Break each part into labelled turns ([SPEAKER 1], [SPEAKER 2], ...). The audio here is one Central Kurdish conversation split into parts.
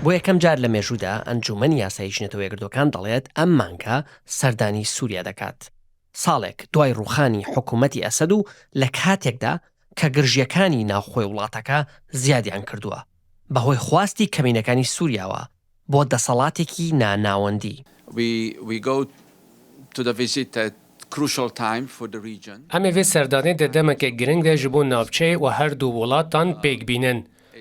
[SPEAKER 1] بۆ یەکەم جار لە مێژوودا ئەنجوومەنی یاساییش نەتەوە یەکگرتووەکان دەڵێت ئەم مانگە سەردانی سووریا دەکات. ساڵێک دوای ڕووخانی حکوومەتی ئەسەد و لە کاتێکدا کە گرژییەکانی ناوخۆی وڵاتەکە زیادیان کردووە بەهۆی خواستی کەمینەکانی سووریاوە بۆ دەسەڵاتێکی ناناوەندی.
[SPEAKER 2] Em ê vê serdanê di demeke giring de ji bo navçeyê û her du welatan pêk bînin.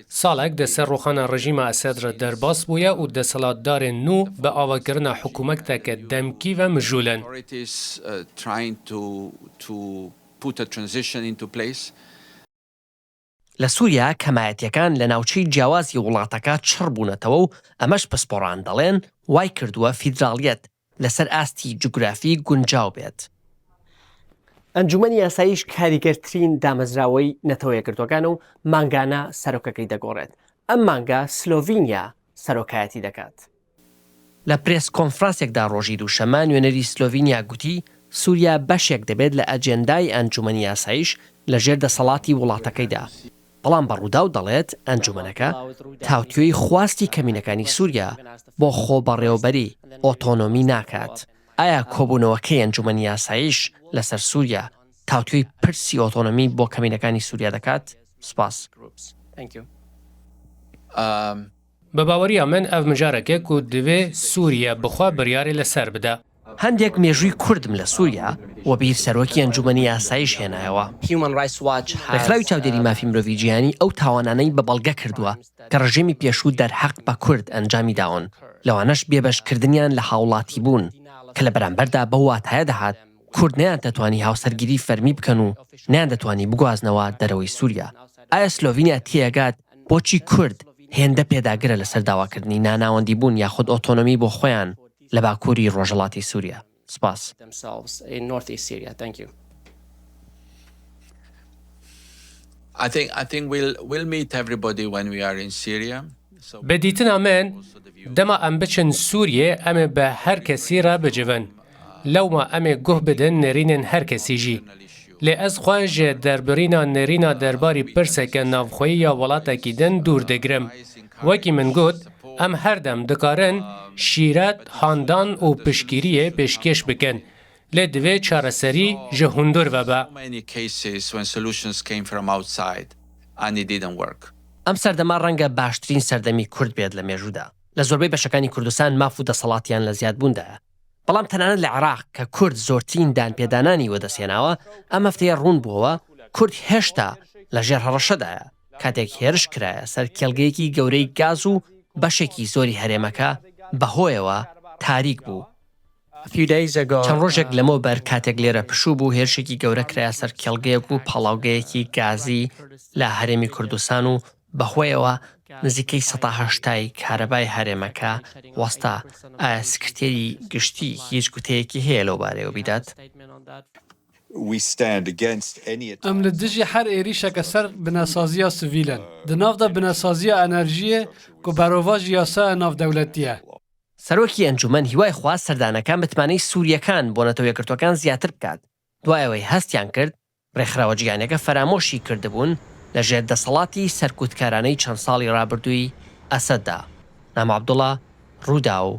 [SPEAKER 2] Salek di ser rûxana rejîma Esed re derbas bûye û desthilatdarên nû bi avakirina hikûmeteke demkî ve mijûl in.
[SPEAKER 1] لە سووریا کەمایەتییەکان لە ناوچەی جیاوازی وڵاتەکە چڕ بوونەتەوە و ئەمەش پسپۆڕان دەڵێن وای کردووە فیدراڵیەت لەسەر ئاستی جوگرافی گونجاو بێت. ئەنجومەنی یاساییش کاریگەرترین دامەزراوەی نەتەوە یەکگرتووەکانە و مانگانە سەرۆکەکەی دەگۆڕێت. ئەم مانگە سلۆڤینیا سەرۆکایەتی دەکات. لە پرێس کۆنفرانسێکدا ڕۆژی دووشەممە نوێنەری سلۆڤینیا گوتی سوریا بەشێک دەبێت لە ئەجێندای ئەنجومەنی ئاسایش لە ژێر دەسەڵاتی وڵاتەکەیدا، بەڵام بە ڕووداو دەڵێت ئەنجومەنەکە تاوتوێی خواستی کەمینەکانی سوریا بۆ خۆبەڕێوەبەری، ئۆتۆنۆمی، ناکات. ئایا کۆبوونەوەکەی ئەنجومەنی ئاسایش لەسەر سوریا تاوتوێی پرسی ئۆتۆنۆمی بۆ کەمینەکانی سوریا دەکات؟ سوپاس.
[SPEAKER 2] Bi baweriya min ev mijareke ku divê Sûriye bi xwe biryarê li ser bide.
[SPEAKER 1] هەندێک مێژووی کوردم لە سووریا وەبیر سەرۆکی ئەنجوومەنی ئاسایش هێنایەوە. ڕێکخراوی چاودێری مافی مرۆڤی جیهانی ئەو تاوانانەی بە بەڵگە کردووە کە ڕژێمی پێشوو دەرهەق بە کورد ئەنجامی داون، لەوانەش بێبەشکردنیان لە هاوڵاتیبوون کە لە بەرامبەردا بەو واتایە دەهات کورد نەیاندەتوانی هاوسەرگیری فەرمی بکەن و نەیاندەتوانی بگوازنەوە دەرەوەی سووریا. ئایا سلۆڤینیا تێئەگات بۆچی کورد هێندە پێداگرە لەسەر داواکردنی ناناوەندیبوون یاخود ئۆتۆنۆمی بۆ خۆیان لە باکووری ڕۆژهەڵاتی سووریا؟ سپاس.
[SPEAKER 2] Bi dîtina min dema em biçin Sûriyê em ê bi her kesî re bicivin. Lewma em ê guh bidin nêrînên her kesî jî. Lê ez xwe ji derbirîna nêrîna derbarî pirseke navxweyî ya welatekî din dûr digirim. Wekî min got, em her dem dikarin şîret, handan û piştgiriyê pêşkêş bikin. Lê divê çareserî ji hundir ve be.
[SPEAKER 1] ئەم سەردەمە ڕەنگە باشترین سەردەمی کورد بێت لە مێژوودا. لە زۆربەی بەشەکانی کوردستان ماف و دەسەڵاتیان لە زیادبووندایە. بەڵام تەنانەت لە عێراق کە کورد زۆرترین دانپێدانانی وەدەستهێناوە، ئەم هەفتەیە ڕوون بووەوە کورد هێشتا لە ژێر هەڕەشەدایە، کاتێک هێرش کرایە سەر کێڵگەیەکی گەورەی گاز و بەشێکی زۆری هەرێمەکە بەهۆیەوە تاریک بوو. چەند ڕۆژێک لەمەوبەر کاتێک لێرە پشوو بوو، هێرشێکی گەورە کرایە سەر کێڵگەیەک و پاڵاوگەیەکی گازی لە هەرێمی کوردستان و بەهۆیەوە نزیکەی سەتا هەشتای کارەبای هەرێمەکە وەستا، ئایا سکرتێری گشتی هیچ گوتەیەکی هەیە لەوبارەیەوە بیدات؟
[SPEAKER 3] Em li dijî her êrîşeke ser binesaziya sivîl in, di nav de binesaziya enerjiyê ku berovajî yasaya navdewletî ye.
[SPEAKER 1] سەرۆکی ئەنجومەن هیوای خواست سەردانەکە متمانەی سورییەکان بۆ نەتەوە یەکگرتووەکان زیاتر بکات، دوای ئەوەی هەستیان کرد ڕێکخراوە جیهانیەکە فەرامۆشی کردبوون لە ژێر دەسەڵاتی سەرکوتکارانەی چەند ساڵی ڕابردووی ئەسەددا. نامە عەبدوڵا، رووداو.